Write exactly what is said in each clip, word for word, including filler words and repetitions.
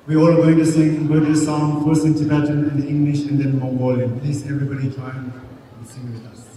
We all are going to sing Buddhist song, first in Tibetan and English and then Mongolian. Please everybody join and sing with us.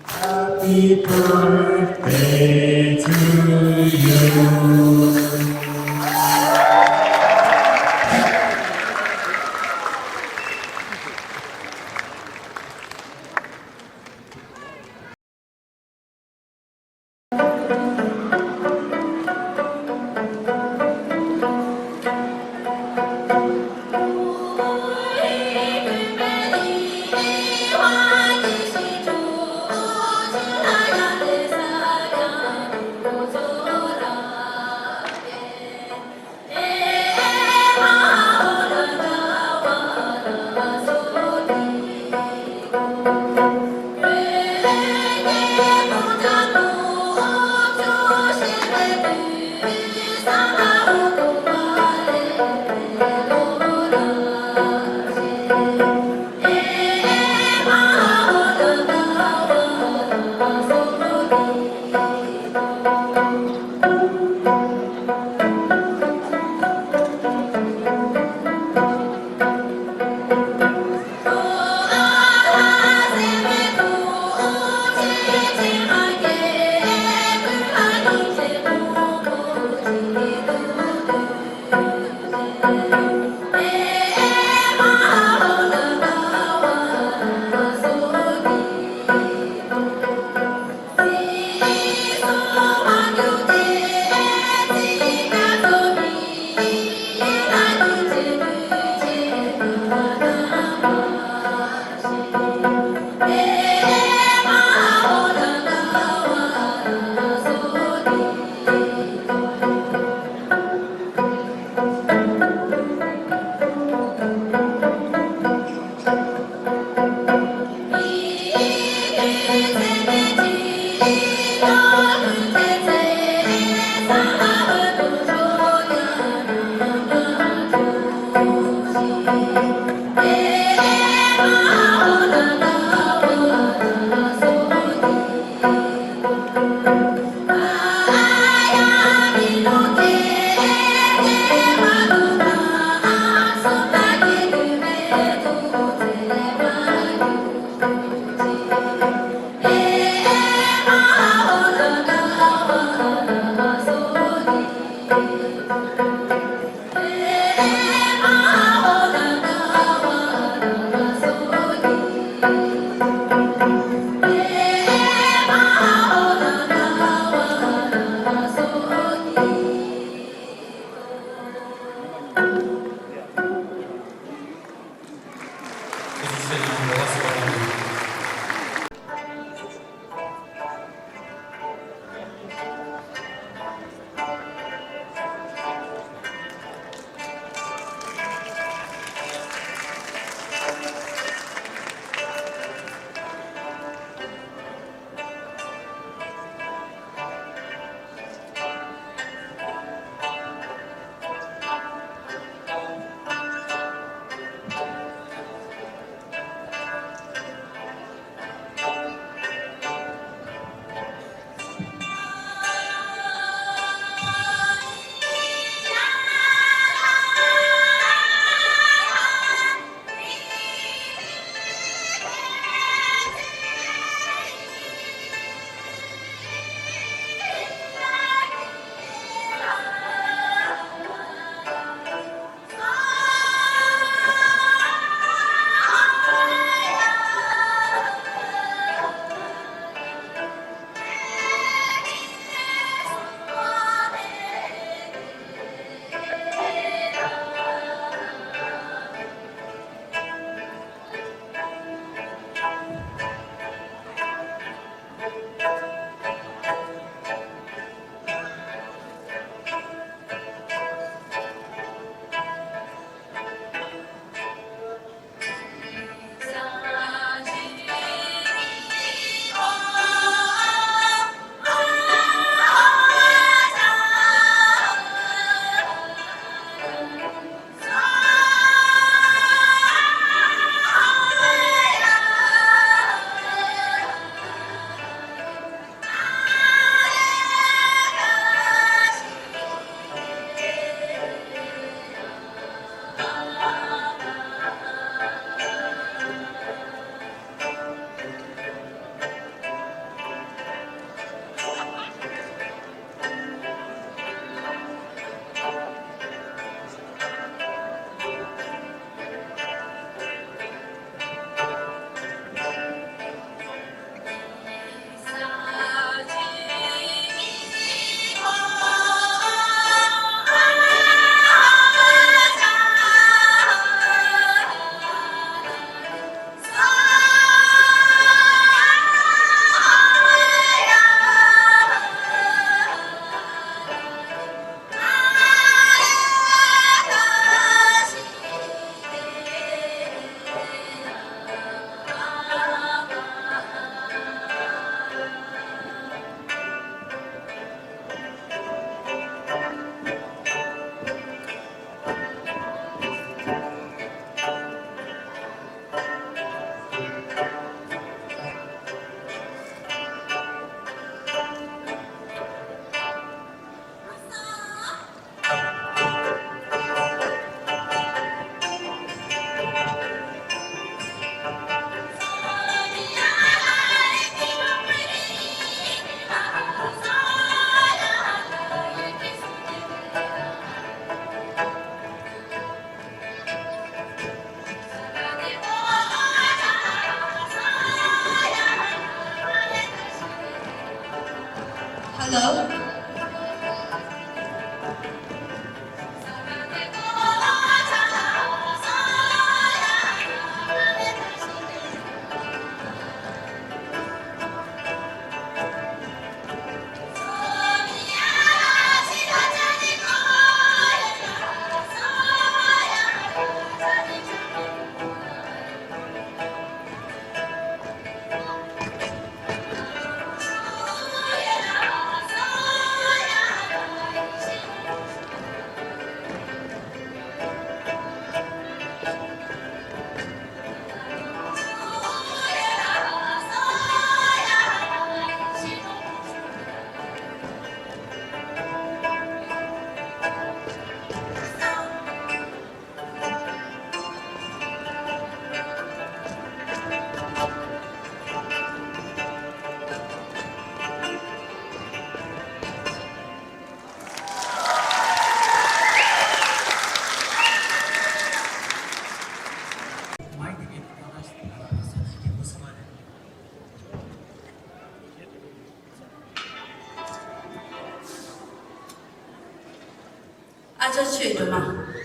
Happy birthday to you. Hello? ཨ་ཅག་ཆོས་སྒྲོལ་མ།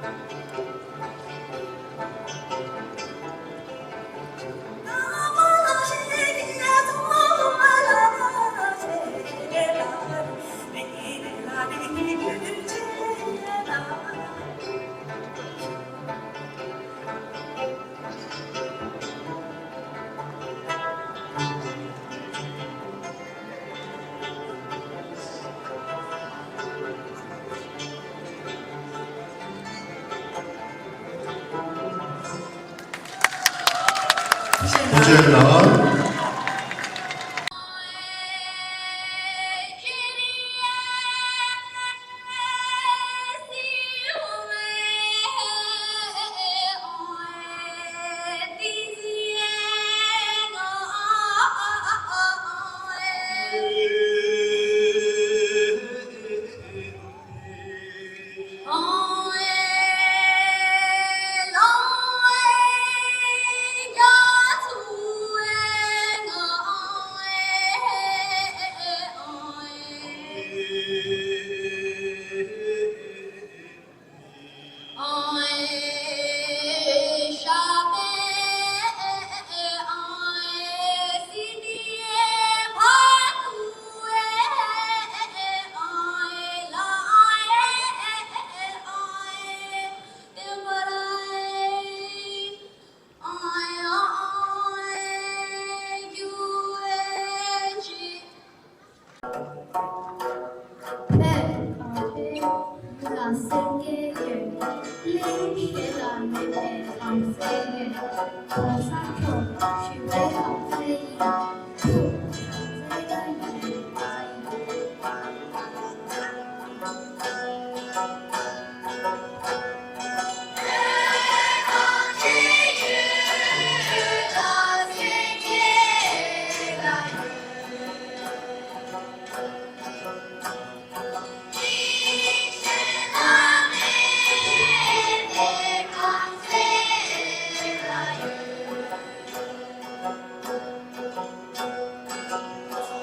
ཐུགས་རྗེ་གནང་། བོད་གངས་ཅན་ཡུལ་ལ་སེང་གེ་ཡོད། གླིང་གཞན་ལ་མེད་པའི་གངས་སེང་ཡོད། གོང་ས་མཆོག་ཞི་བའི་གངས་སེང་ཡིན། ཐུགས་གངས་སེང་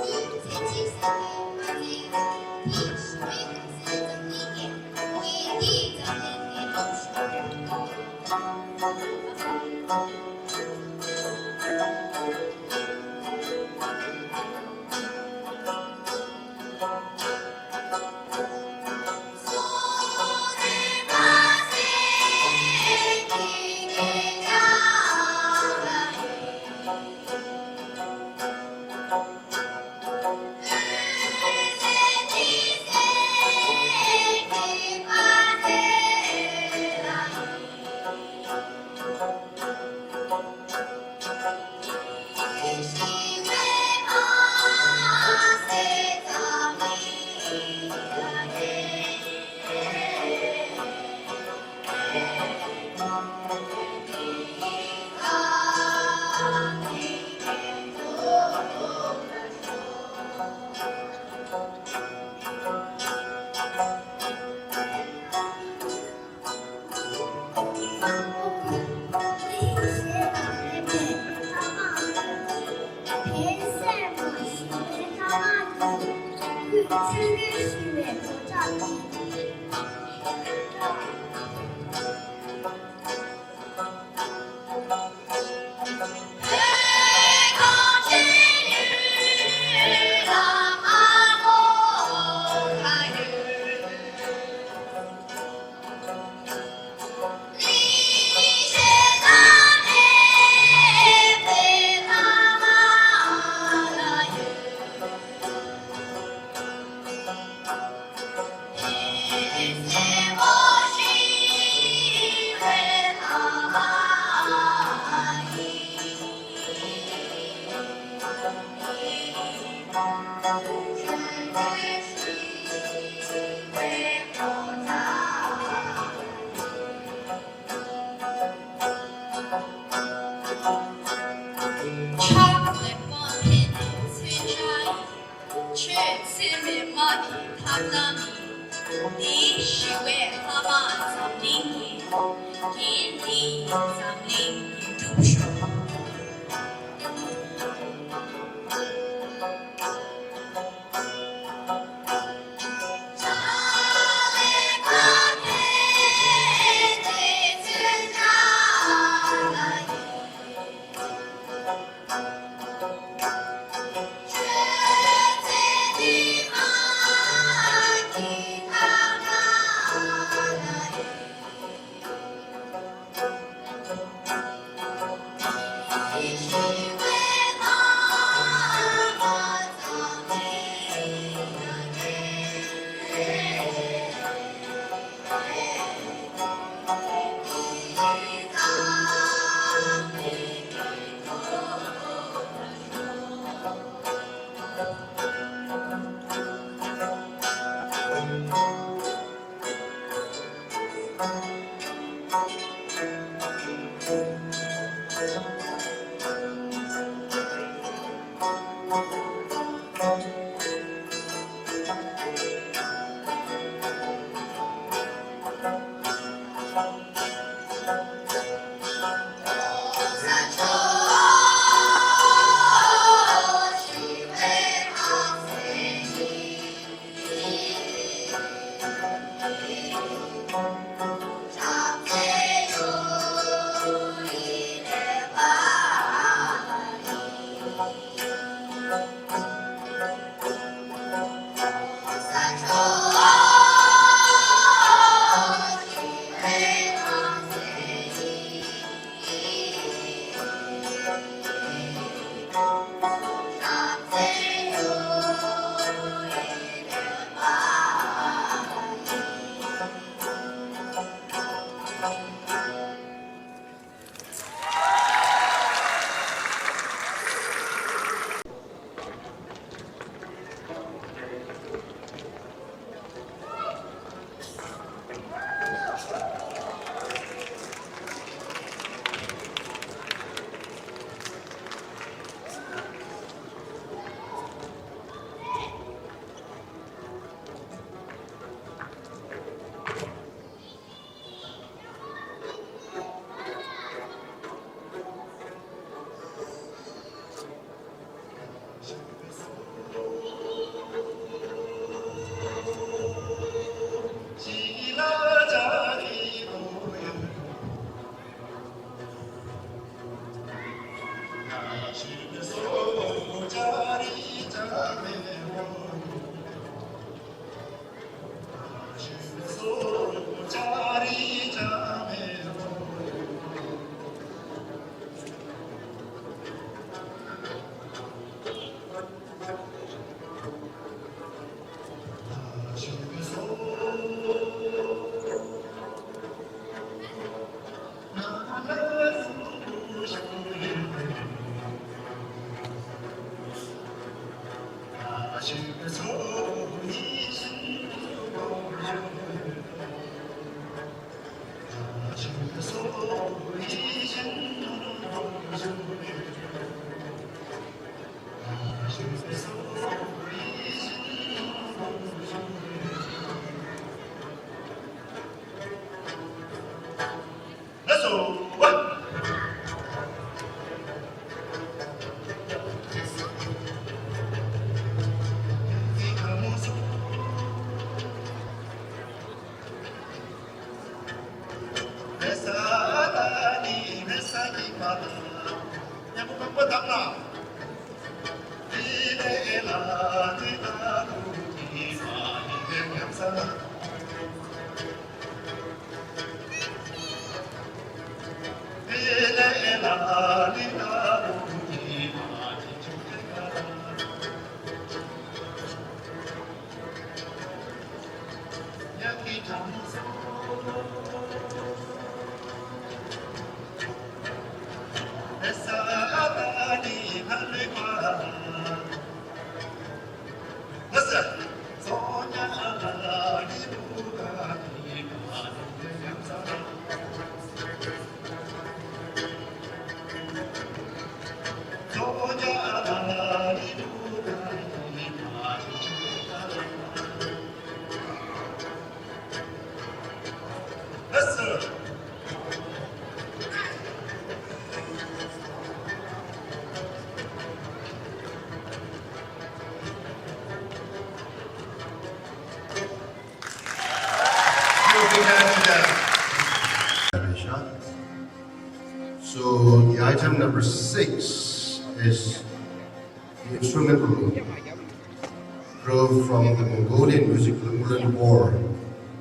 ཡིན། ཕྱག་ལེགས་པར་ཕེབས་ནས་མཚོན་ཆ་ཡིས། ཆོས་ཚད་མེད་དམག་གི་ཐབས་ལམ་ཡིན། འདིའི་ཞི་བའི་ལྷ་མ་འཛམ་གླིང་གི། རྒྱན་འདི་ཡིས་འཛམ་གླིང་ཡིད་འགྲུབ་ཤོག Number six is the instrumental group from the Mongolian music, Ulaanbaatar.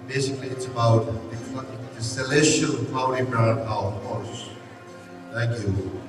Basically, it's about the, cl- the celestial cloudy brown cow, of course. Thank you.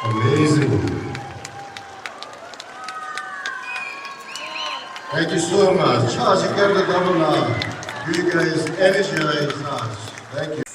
Amazing. Thank you so much. Cha chi ker da da na. You guys energize us. Thank you.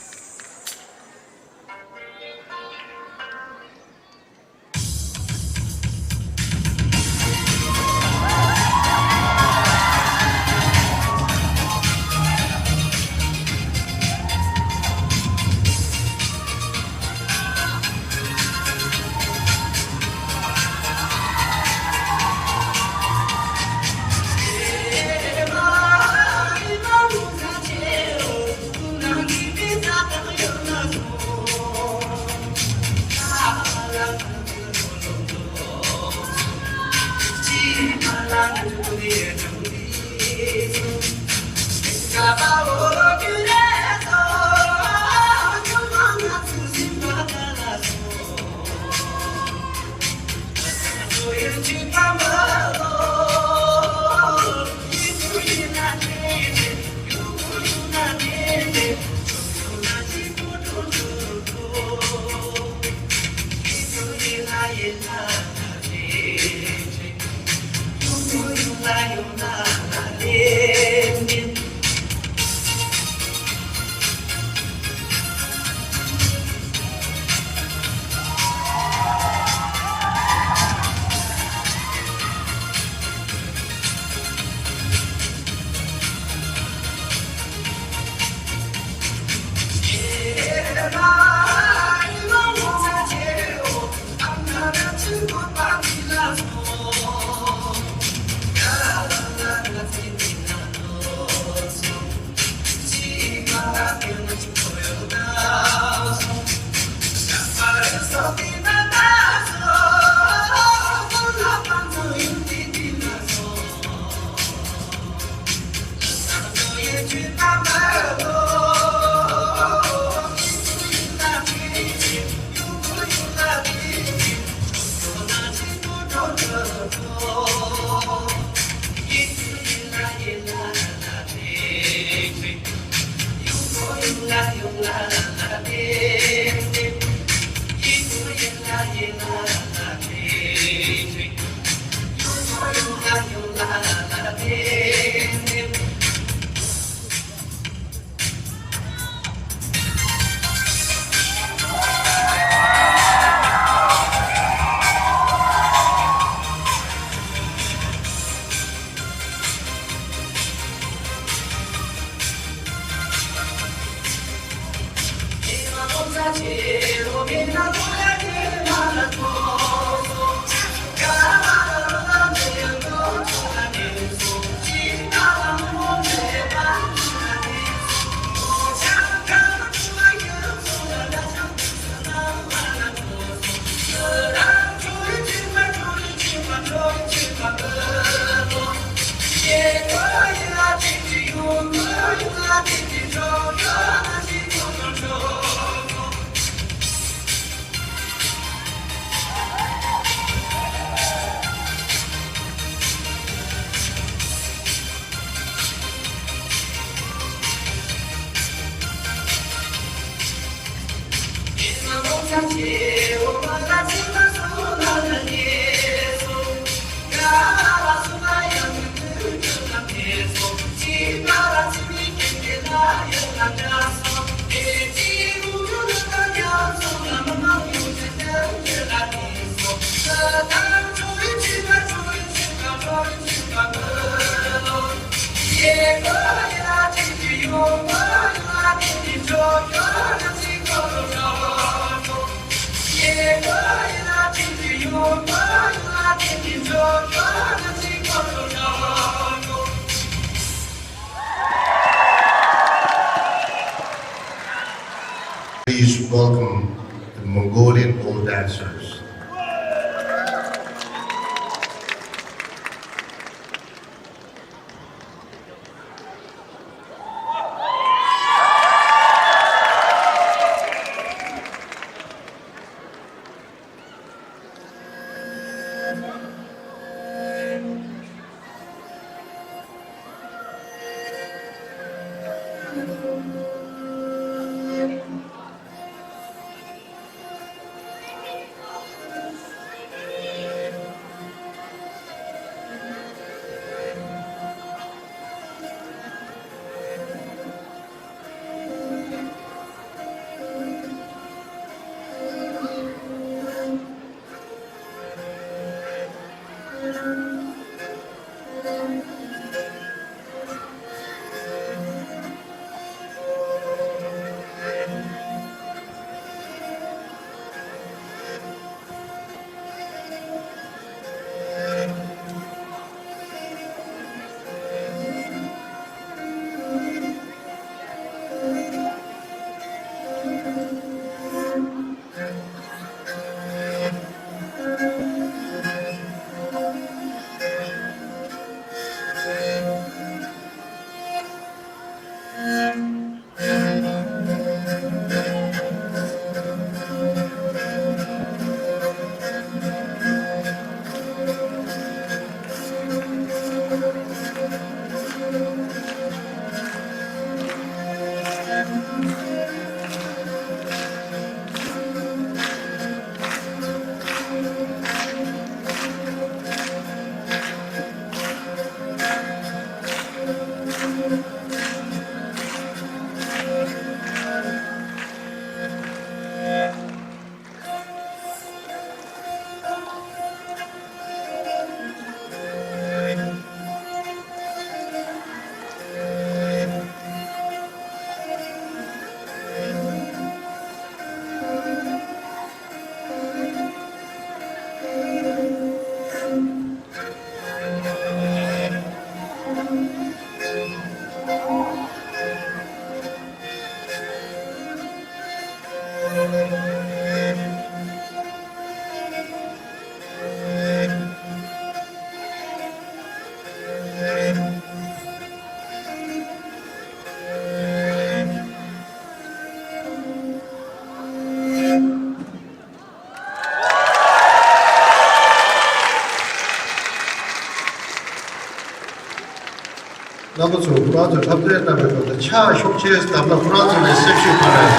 Please welcome the Mongolian pole dancers. རྣམ་པ་ཚོ་ཁོ་རང་ཚོ་འཁྲབ་སྟོན་གནང་བའི་སྐབས་དུ་ཕྱག་ཤོག་ཆེན་བརྡབས་ན་ཁོ་རང་ཚོ་ལ་སེམས་ཤུགས་འཕར་བ་ཡིན།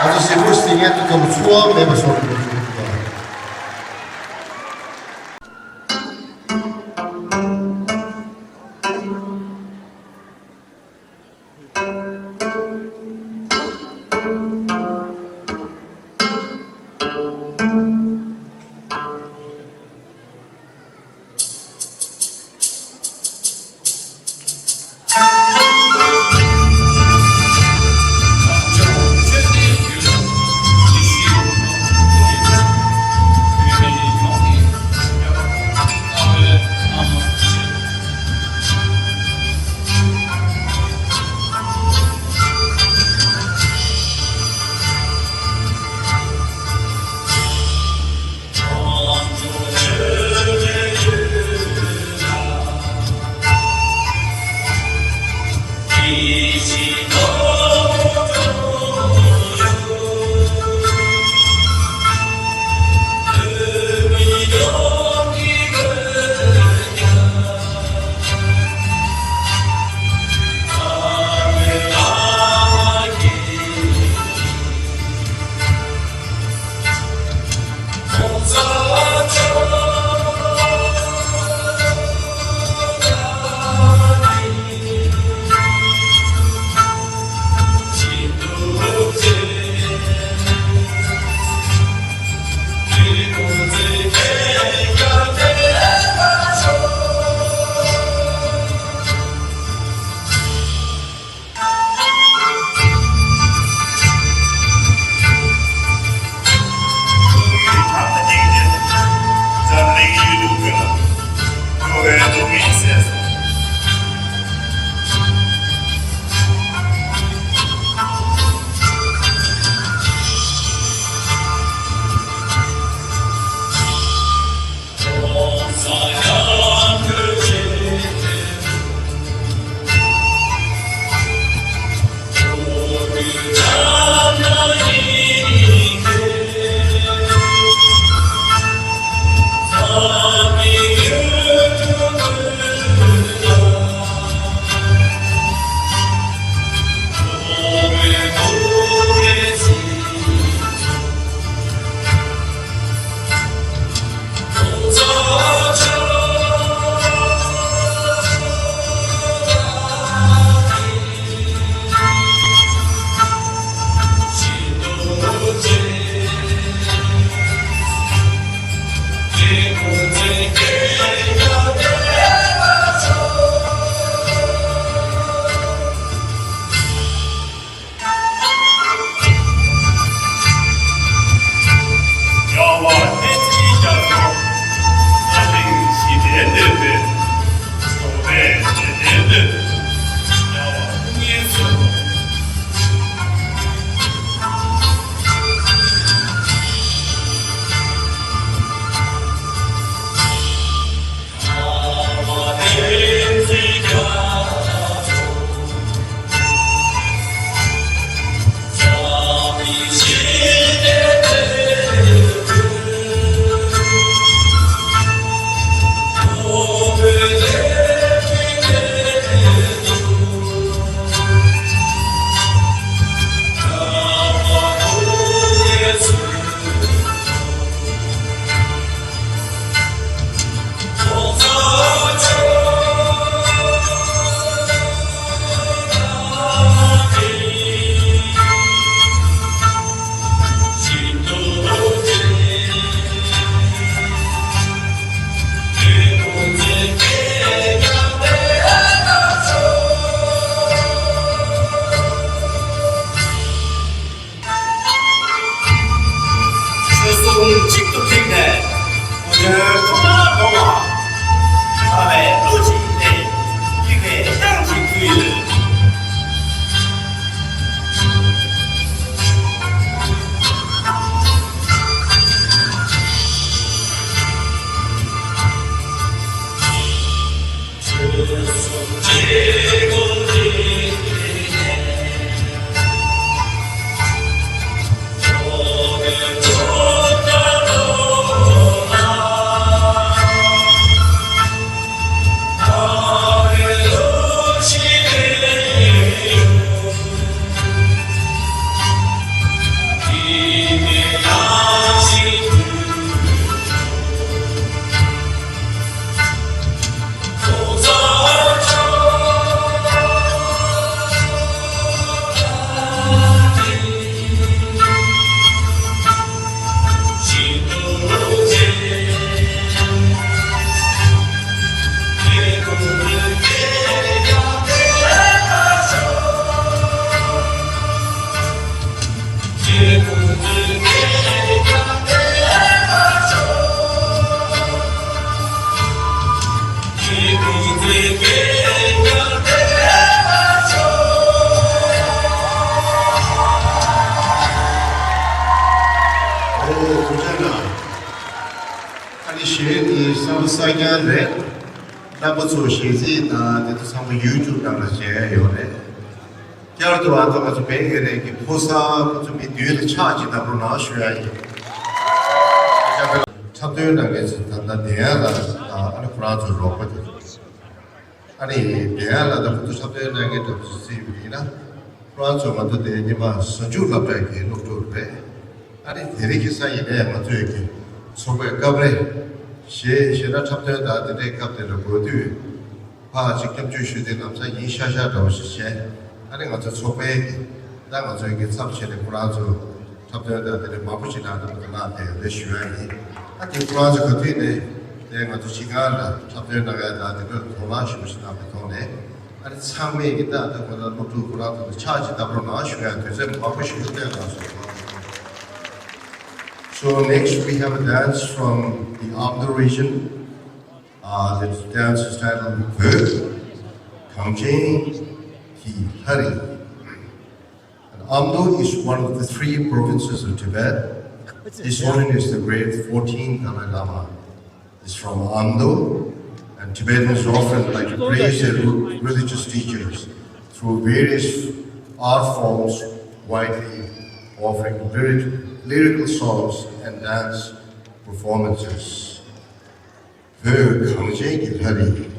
ང་ཚོ་གཟིགས་མོ་ཟིན་མཁན་དེ་ཚོ་ལ་ཚོར་བ་མེད་པ་བཟོ་དགོས་འདུག་གསར་རྐྱང་རེད། རྣམ་པ་ཚོ་གཞས་ཚིག་དང་དེ་ཚོ་ཚང་མ་ཡུ་ཊུབ་ནང་ལ་མཇལ་ཡོད་རེད། བསྐྱར་དུ་ཨ་ད་ང་ཚོ་བན་དགེ་ལས་ཀྱི་ཕོ་གསར་ཁོ་ཚོ་མི་བདུན་ལ་ཕྱག་ཅིག་བརྡབ་རོགས་གནང་ཞུ་ཡ་ཡིན། འཁྲབ་སྟོན་གནང་མཁན་ཚོ་ད་ལྟ་བདེ་ཡག་ལ་ཨ་ནི་ཁོ་རང་ཚོའི་རོགས་པ་དེ། ཨ་ནི་བདེ་ཡག་ལ་ད་ཁོ་ཚོ་འཁྲབ་སྟོན་གནང་མཁན་འདྲ་པོ་ཚོ་བརྩིས་པ་ཡིན་ན། ཁོ་རང་ཚོ་ང་ཚོ་དེ་ཉི་མ་གཟའ་མཇུག་སློབ་གྲྭ་གི་སློབ་ཕྲུག་རེད། ཨ་ནི་དེ་རིང་ཁ་སང་ཡིན་ནའི་ང་ཚོའི་གི་ཚོགས་པའི་སྐབས་རེ་གཞས་གཞས་སྣ་འཁྲབ་སྟོན་དང་དེ་འདྲའི་སྐབས་དེ་ལ་དགོས་དུས་ཕར་ཅིག་སྐྱབས་འཇུག་ཞུ་དུས་ལམ་སང་ཡིན་ཤག་ཤག་འདྲ་བོ་ཞིག་བྱས། ཨ་ནི་ང་ཚོའི་ཚོགས་པའི་གི་ད་ང་ཚོའི་གི་ཚབ་བྱས་ནས་ཁོ་རང་ཚོ་འཁྲབ་སྟོན་དང་དེ་འདྲ་མང་པོ་ཞིག་གནང་འདུག་པ་དེ་གནང་དེ་རེ་ཞུ་ཡ་ཡིན། ཨ་དེ་ཁོ་རང་ཚོ་ག་དུས་ནས་དེ་ང་ཚོ་སྤྱི་ཁང་ལ་འཁྲབ་སྟོན་གནང་ཡ་དང་དེ་འདྲ་དོ་སྣང་ཞུ་བ་ཞིག་གནང་པའི་ཐོག་ནས། ཨ་ནི་ཚང་མས་ཀྱི་ད་ལྟ་ཁོ་ན་སློབ་ཕྲུག་ཁོ་རང་ཚོ་ལ་ཕྱག་ཅིག་བརྡབ་རོགས་གནང་ཞུ་ཡ་དུས་ཚོད་མང་པོ་ཞིག་ཡོད་པའི་ལགས་སོ། So next we have a dance from the Amdo region. Uh, the dance is titled Bhö Kangchen Ki Hari. And Amdo is one of the three provinces of Tibet. His Holiness the Great fourteenth Dalai Lama is from Amdo, and Tibetans often like to praise their re- religious teachers through various art forms, widely offering lyric, lyrical songs and dance performances. བོད་གངས་ཅན་གྱི་ལྷ་རིས།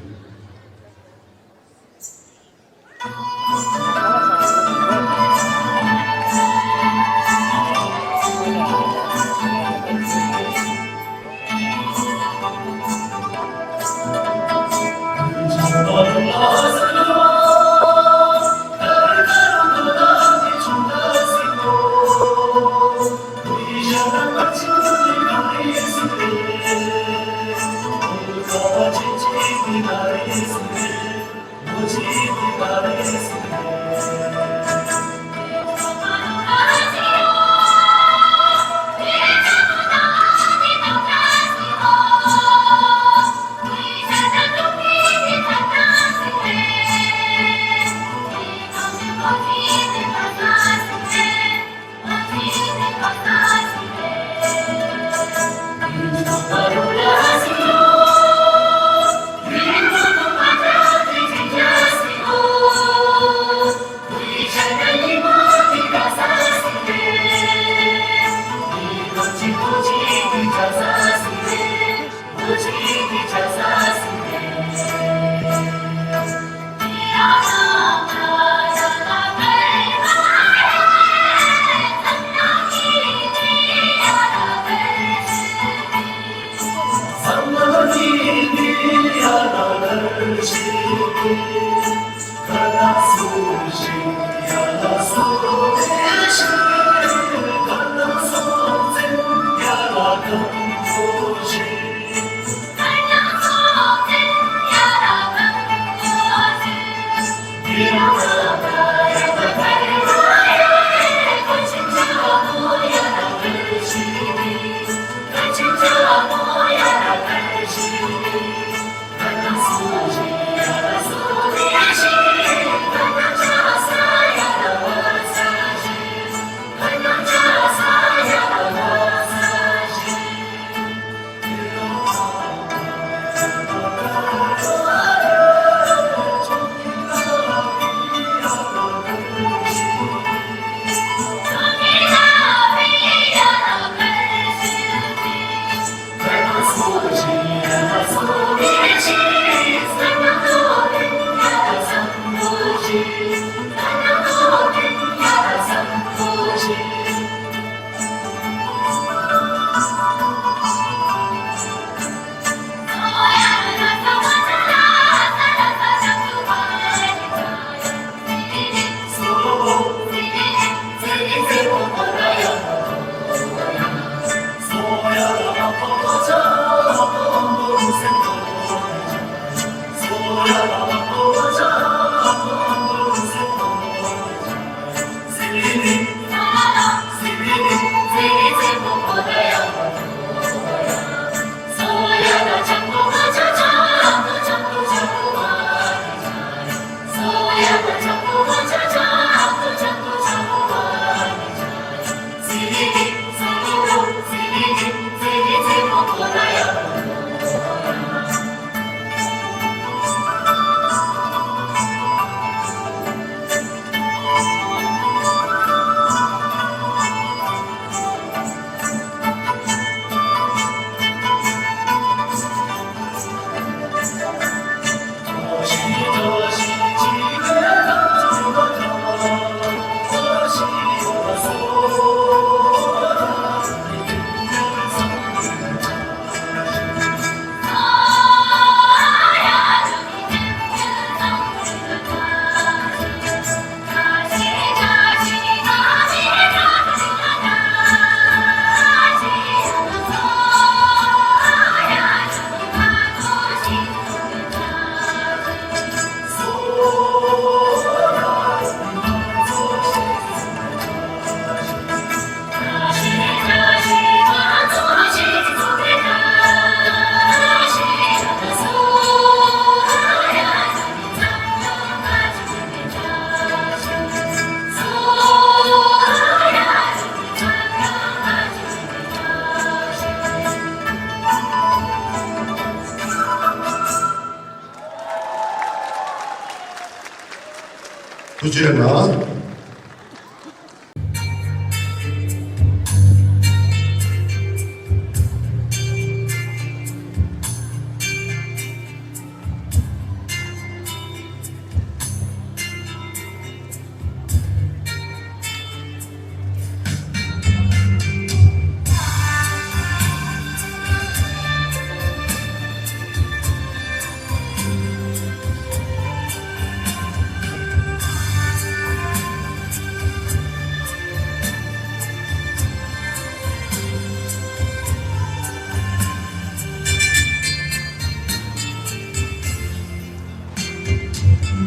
བཅས་ལ།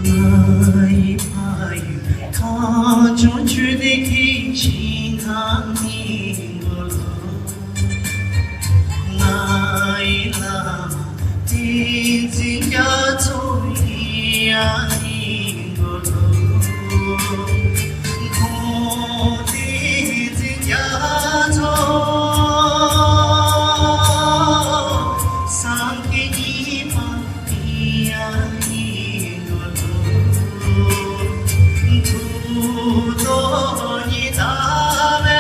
ང་ཡི་ཕ་ཡུལ་གངས་ལྗོངས་ཆོས་སྡེ་གི་ཞིང་ཁམས་ནས་འགྲོ་ལོ། ང་ཡི་བླ་མ་བསྟན་འཛིན་རྒྱ་མཚོ་ཡི་ཡ་ཡིན་འགྲོ་ལོ། ཁོང་བསྟན་འཛིན་རྒྱ་མཚོ་སངས་རྒྱས་གཉིས་པ་ཡི་ཡ་ཡིན་འགྲོ་ལོ། མཐུ་སྟོབས་གཉིས་ལྡན་པའི་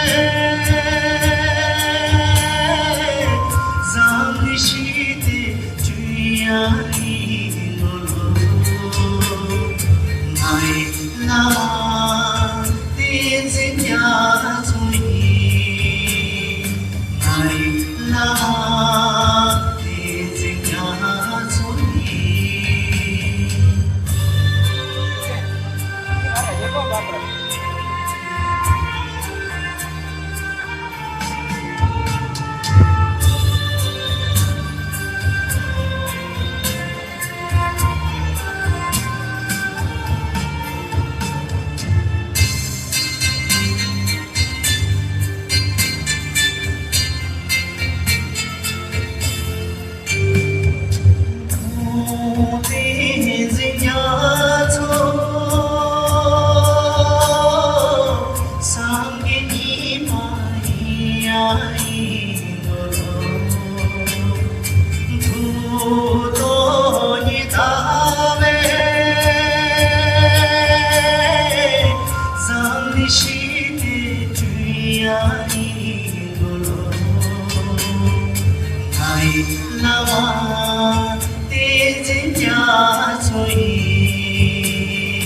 འཛམ་གླིང་ཞི་བདེའི་སྤྲུལ་སྐུ་ཡིན་ནོ། ང་ཡི་བླ་མ་བསྟན་འཛིན་རྒྱ་མཚོ་ཡིན། ང་ཡི་བླ་མ་བསྟན་འཛིན་རྒྱ་མཚོ་ཡིན། ང་ཡི་བླ་མ་བསྟན་འཛིན་རྒྱ་མཚོ་ཡིན།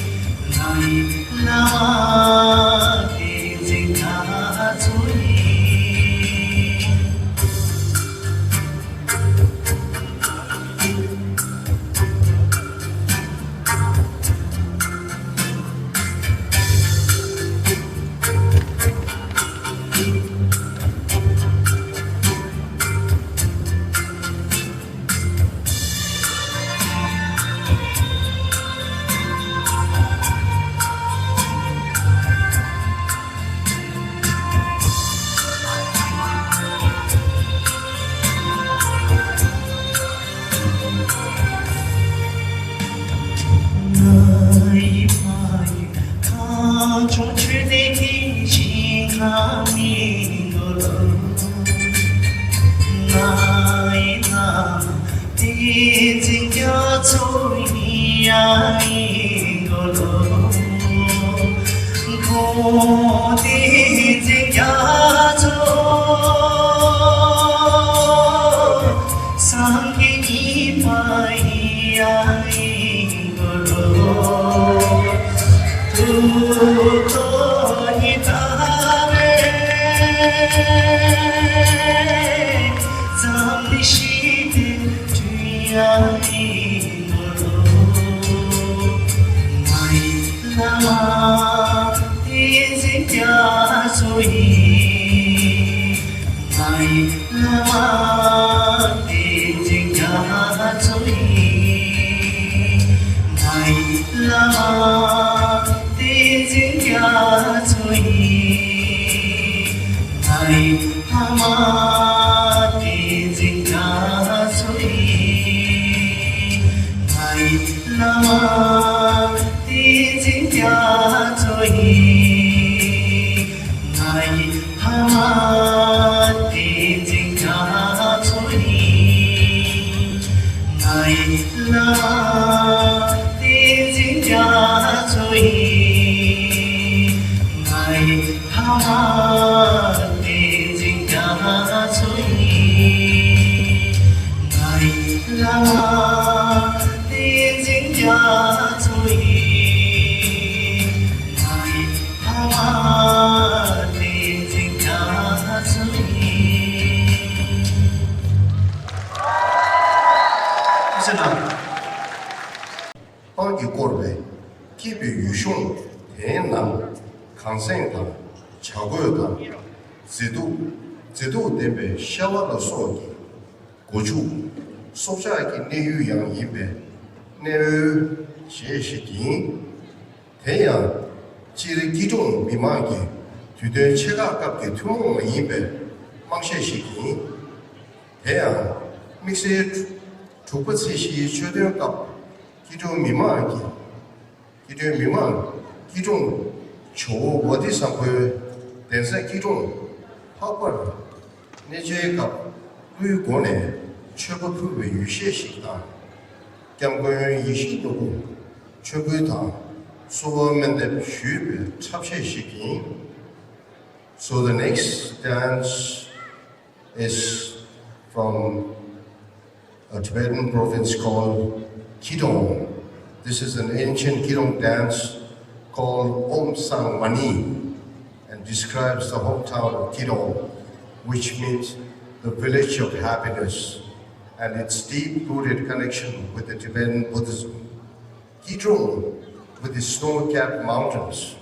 ང་ཡི་བླ་མ་བསྟན་འཛིན་རྒྱ་མཚོ་ཡིན། ང་ཡི་ཕ་ཡུལ་གངས་ལྗོངས་ཆོས་སྡེ་གི་ཞིང་ཁམས་ཡིན་ནོ། ང་ཡི་བླ་མ་བསྟན་འཛིན་རྒྱ་མཚོ་ཡིན་ཡ་ཡིན་ནོ། ཁོང་བསྟན་འཛིན་རྒྱ་མཚོ་སངས་རྒྱས་གཉིས་པ་ཡིན་ཡ་ཡིན་ནོ། མཐུ་སྟོབས་གཉིས་ལྡན་པའི་འཛམ་གླིང་ཞི་བདེའི་སྤྲུལ་སྐུ་ཡིན་ནོ། ང་ཡི་བླ་མ་བསྟན་འཛིན་རྒྱ་མཚོ་ཡིན། ང་ཡི་བླ་མ་བསྟན་འཛིན་རྒྱ་མཚོ་ཡིན། ང་ཡི་བླ་མ་བསྟན་འཛིན་རྒྱ་མཚོ་ཡིན། ང་ཡི་བླ་མ་བསྟན་འཛིན་རྒྱ་མཚོ་ཡིན། ང་ཡི་བླ་མ་བསྟན་འཛིན་རྒྱ་མཚོ་ཡིན། ང་ཡི་བླ་མ་བསྟན་འཛིན་རྒྱ་མཚོ་ བླ་མ་བསྟན་འཛིན་རྒྱ་མཚོ་ཡིན། ང་ཡི་བླ་མ་བསྟན་འཛིན་རྒྱ་མཚོ་ཡིན། ང་ཡི་བླ་མ་བསྟན་འཛིན་རྒྱ་མཚོ་ཡིན། ཐུགས་རྗེ་གནང་། སྤང་གིས་བསྐོར་བའི་སྐྱིད་པའི་ཡུལ་ལྗོངས་དེའི་ནང་གངས་སེང་དང་བྱ་རྒོད་དང་མཛེས་སྡུག་མཛེས་སྡུག་ལྡན་པའི་ཤ་བ་ལ་སོགས་ཀྱི་སྒོ་ཕྱུགས་སྲོག་ཆགས་ཀྱི་གནས་ཡུལ་ཡང་ཡིན་པས་གནས་འོལ་ཞེས་ཞིག་ཡིན། དེ་ཡང་སྤྱིར་སྐྱིད་གྲོང་མི་མང་གི་དུས་སྟོན་ཆེ་ཁག་སྐབས་ཀྱི་ཐུན་མོང་མ་ཡིན་པའི་དམངས་གཞས་ཤིག་ཡིན། དེ་ཡང་དམིགས་བསལ་དྲུག་པ་ཚེས་བཞིའི་ཆོས་སྟོན་སྐབས་སྐྱིད་གྲོང་མི་མང་གིས་སྐྱིད་གྲོང་མི་མང་སྐྱིད་གྲོང་ཇོ་བོ་བོ་དྷི་སམ་བྷོའི་གདན་ས་སྐྱིད་གྲོང་འཕགས་པར་གནས་མཇལ་སྐབས་གླུའི་སྒོ་ནས་མཆོད་པ་ཕུལ་བའི་ཡུལ་གཞས་ཤིག་དང་། སྐྱབས་མགོན་ཡིད་བཞིན་ནོར་བུ་མཆོད་འབུལ་དང་གསོལ་བ་སྨོན་འདེབས་ཞུས་པའི་འཁྲབ་གཞས་ཤིག་ཡིན། So the next dance is from a Tibetan province called Kidong. This is an ancient Kidong dance called Om Sang Mani and describes the hometown of Kidong, which means the village of happiness, and its deep-rooted connection with the Tibetan Buddhism. Kidong, with its snow-capped mountains,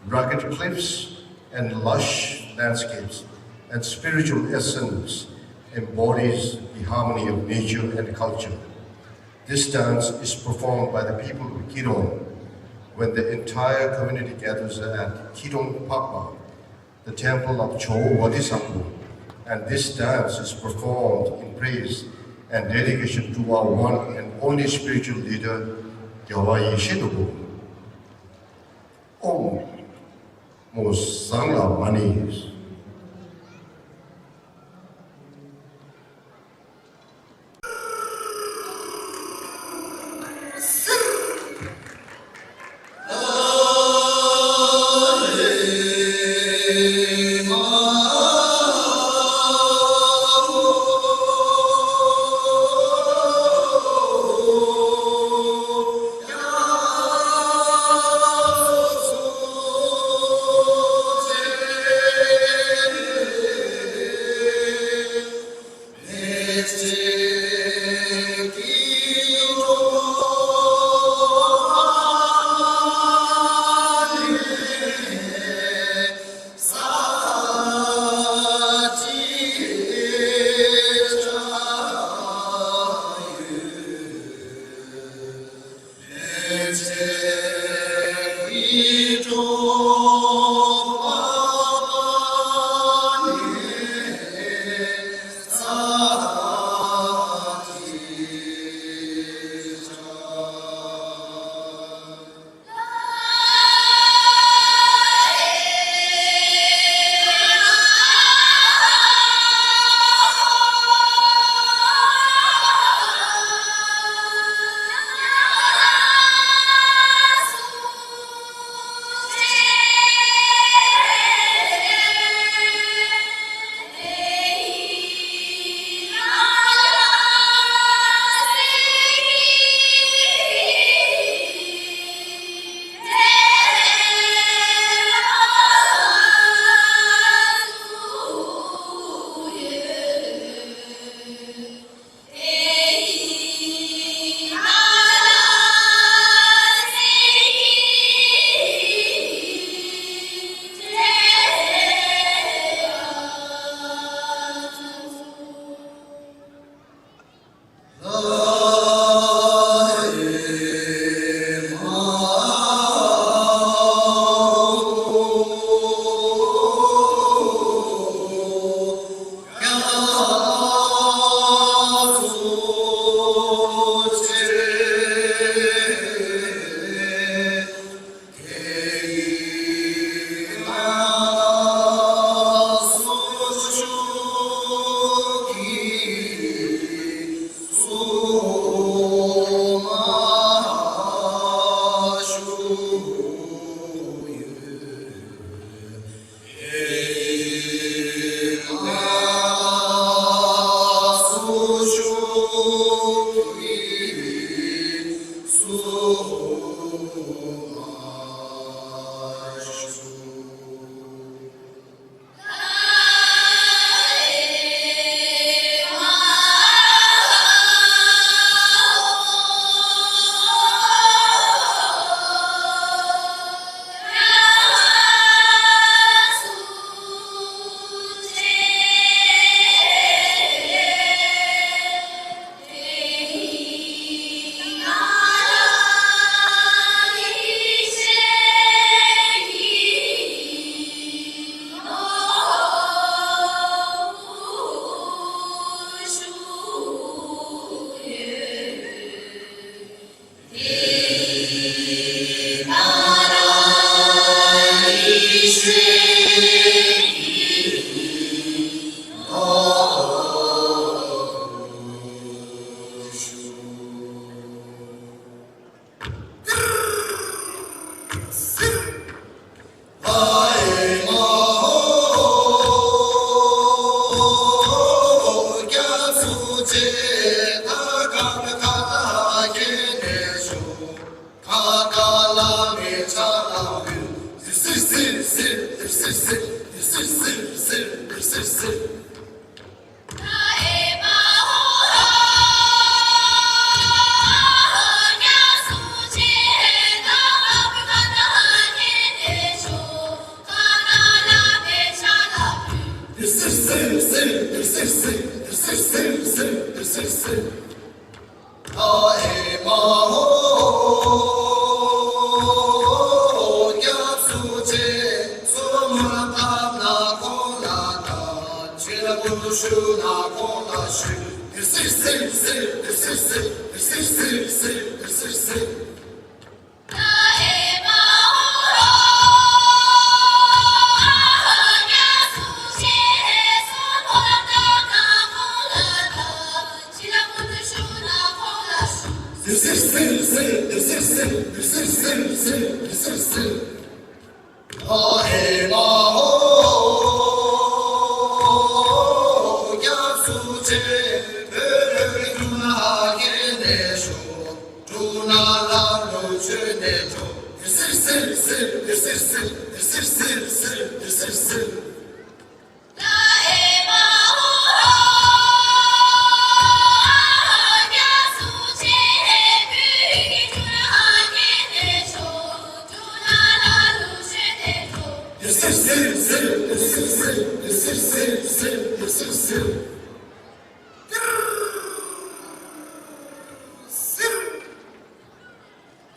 rugged cliffs, and lush landscapes, and spiritual essence, embodies the harmony of nature and culture. This dance is performed by the people of Kidong when the entire community gathers at Kidong Pakpa, the temple of Cho Wadisangpo, and this dance is performed in praise and dedication to our one and only spiritual leader, Gyawa Yeshe Nobu. Om Mo Sangla Mani.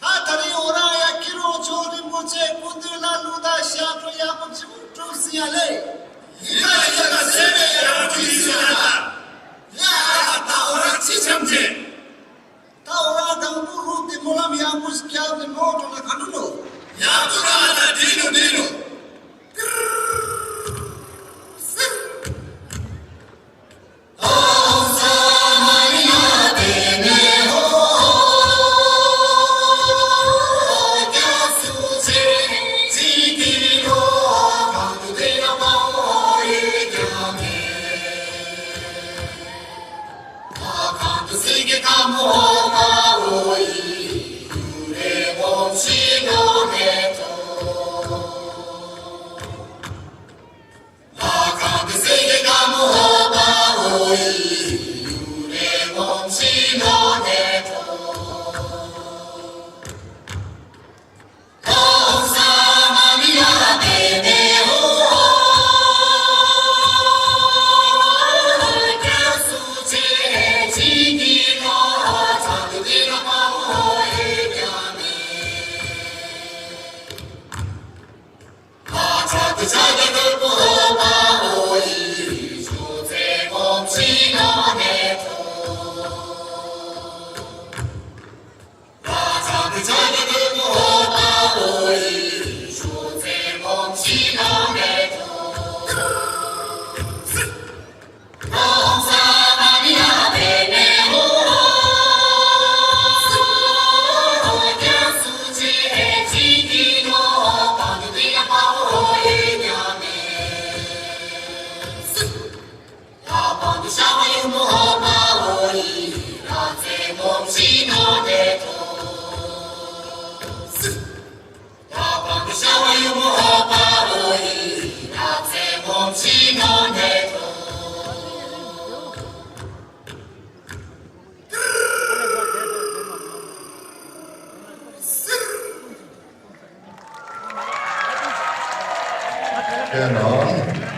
ད་ད་རིང་འོ་རང་ཡ་སྐྱིད་རོང་ཆོས་རིན་པོ་ཆེ་སྐུ་མདུན་ལ་ལུང་དང་ཞབས་བྲོ་ཡག་པོ་ཅིག་གྲུབ་ཟིན་ཡ་ལེ། ཡིན་ལ་ཡིན་ལ་ཟེར་ནས་ཡག་པོ་ཅིག་ཟིན་ཡ་ལ། ཡ་ད་འོ་རང་ཅི་འཆམ་ཅེ། ད་འོ་རང་དང་པོ་རུ་དེ་སྨོན་ལམ་ཡག་པོ་ཞིག་བརྒྱབ་ནས་མོ་འགྲོ་ན་ག་འགྲོ་ནོ། ཡག་པོ་ར་ད་འགྲིག་ནོ་འགྲིག་ནོ།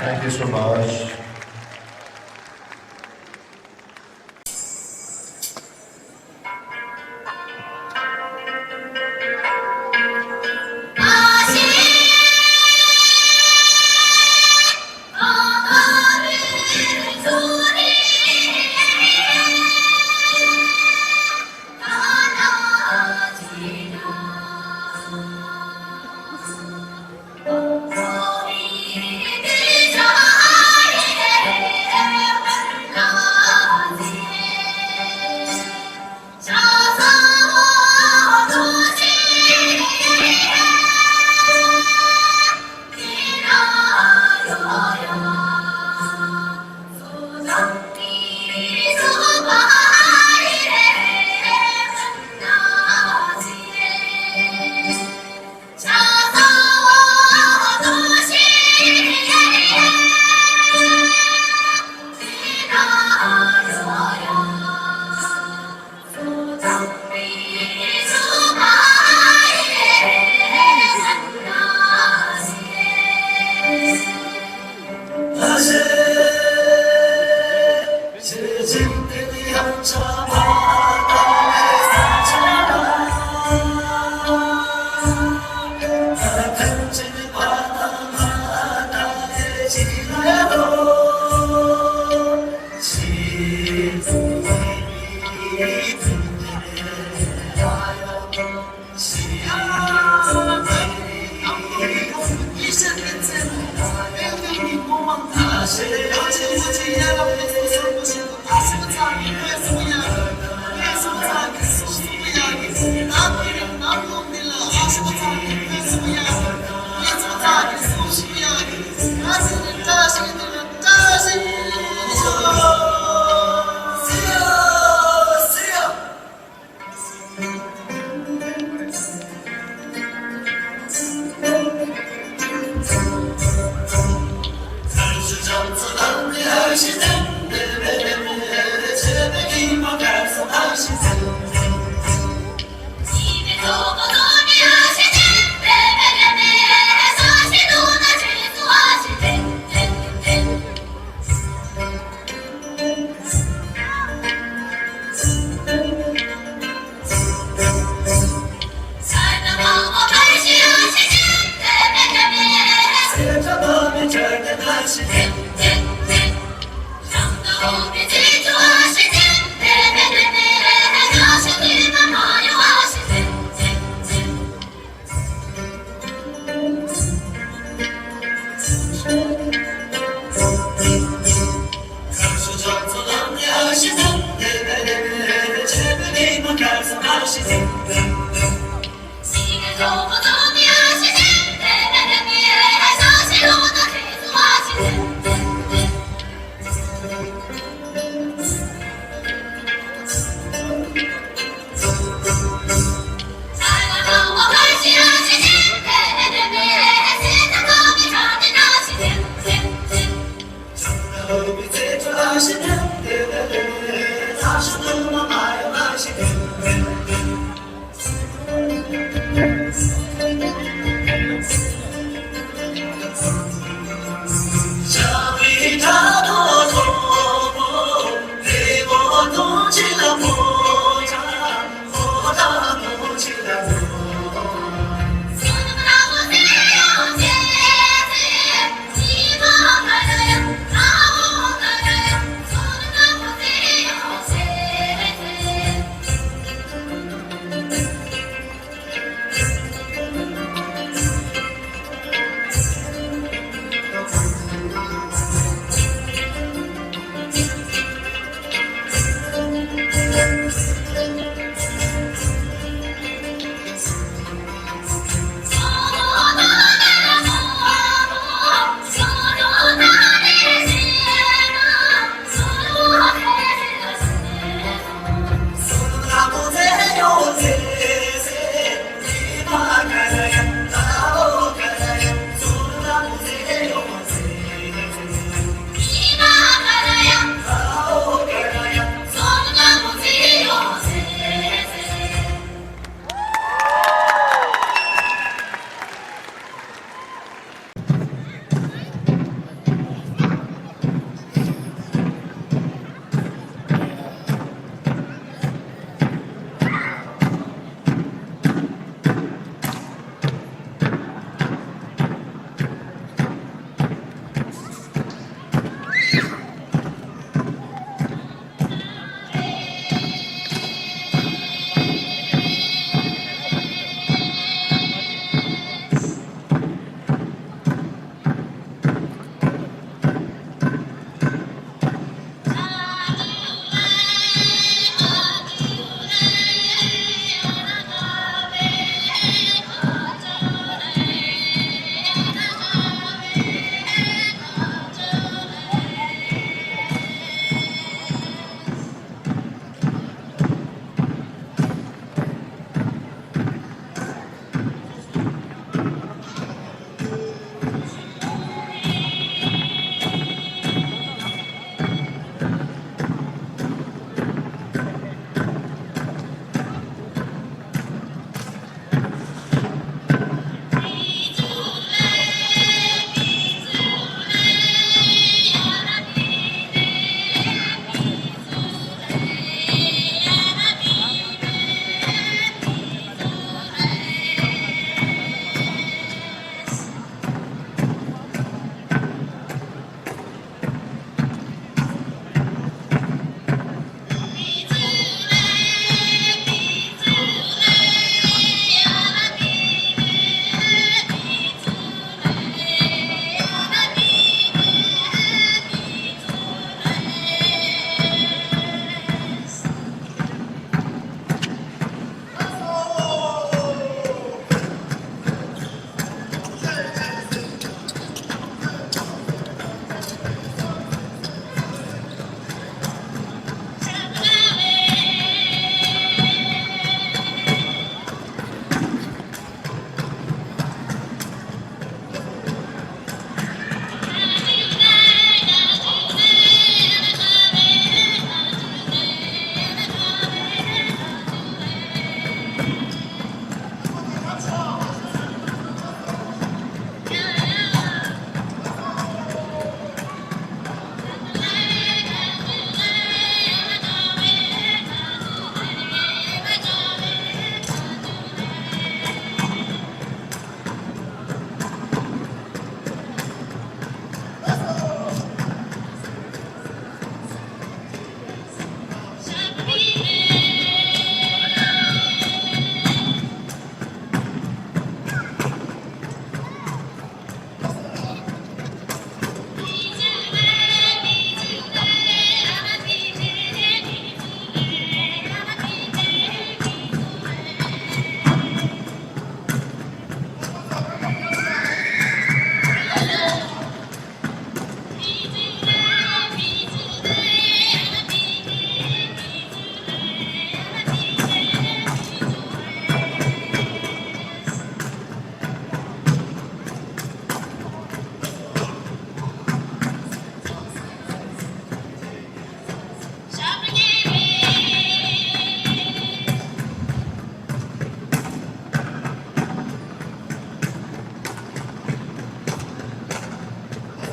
Thank you so much.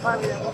Hello.